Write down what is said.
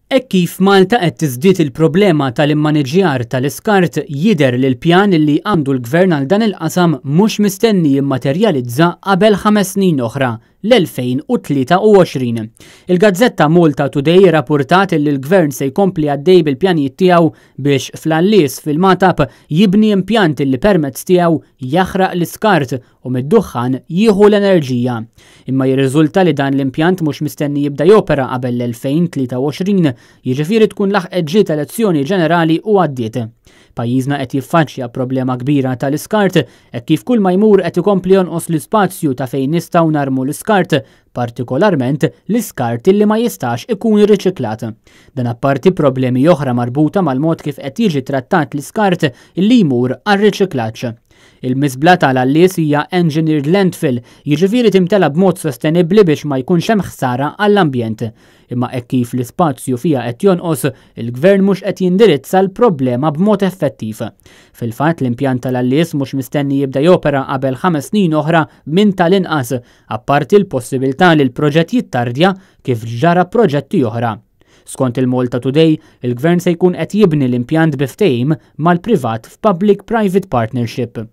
Hekk kif f'Malta qed tiżdied il-problema tal-immaniġjar tal-iskart, jidher li l-pjan li għandu l-Gvern għal dan il-qasam mhux mistenni jimmaterjalizza qabel ħames snin oħra, l-2023. Il-gazzetta Malta Today rapportat li l-Gvern se jkompli għaddej bil-pjanijiet tiegħu biex fl-Għallies fil-Magħtab jibni impjant li permezz tiegħu jaħraq l-iskart u mid-duħħan jieħu l-enerġija. Imma jirriżulta li dan l-impjant mhux mistenni jibda jopera qabel l-2023, jiġifieri tkun laħqet ġiet elezzjoni ġenerali u għaddiet. Pajjiżna qed jiffaċċja problema kbira tal-iskart hekk kif kull ma jmur qed ikompli jonqos l-ispazju ta' fejn nistgħu narmu l-iskart, partikolarment l-iskart li ma jistax ikun riċiklat. Dan apparti problemi oħra marbuta mal-mod kif qed jiġi trattat l-iskart li jmur għar-riċiklaġġ. Il-miżbla tal-Għallies hija engineered landfill, jiġifieri timtela b'mod sostenibbli biex ma jkunx hemm ħsara għall-ambjent. Imma hekk kif l-ispazju fiha qed jonqos, il-Gvern mhux qed jindirizza l-problema b'mod effettiv. Fil-fatt l-impjant tal-Għallies mhux mistenni jibda jopera qabel ħames snin oħra minn tal-inqas, apparti l-possibilità li l-proġett jittardja kif ġara proġetti oħra. Skont il-Malta Today, il-Gvern se jkun qed jibni l-impjant bi ftehim mal-privat f'Public Private Partnership.